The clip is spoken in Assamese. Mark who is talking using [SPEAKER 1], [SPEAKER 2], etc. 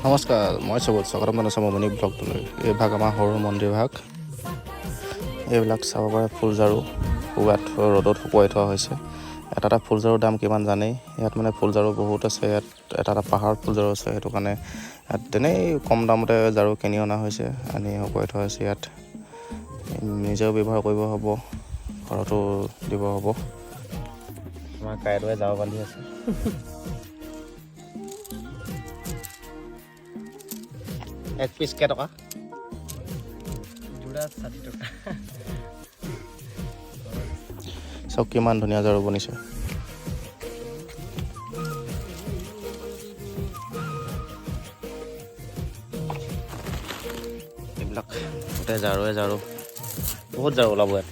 [SPEAKER 1] নমস্কাৰ, মই চবত স্বাগতম জনাইছোঁ মমনি ব্লগটোলৈ। এই ভাগ আমাৰ সৰু মন্দিৰ ভাগ। এইবিলাক চাব পাৰে, ফুলঝাৰু শুকাত ৰ'দত শুকুৱাই থোৱা হৈছে। এটা এটা ফুলঝাৰুৰ দাম কিমান জানেই। ইয়াত মানে ফুলঝাৰু বহুত আছে। ইয়াত এটা এটা পাহাৰত ফুলঝাৰু আছে। সেইটো কাৰণে ইয়াত তেনেই কম দামতে ঝাৰু কিনি অনা হৈছে, আনি শুকুৱাই থোৱা হৈছে। ইয়াত নিজেও ব্যৱহাৰ কৰিব হ'ব, ঘৰতো দিব হ'ব। আমাৰ কাইদেৱে ঝাৰু বান্ধি আছে। এক পিচ কেইটকা?
[SPEAKER 2] যোৰা 60 টকা।
[SPEAKER 1] চাওক, কিমান ধুনীয়া ঝাৰু বনিছে। এইবিলাক গোটেই ঝাৰুৱে ঝাৰু, বহুত ঝাৰু ওলাব ইয়াত।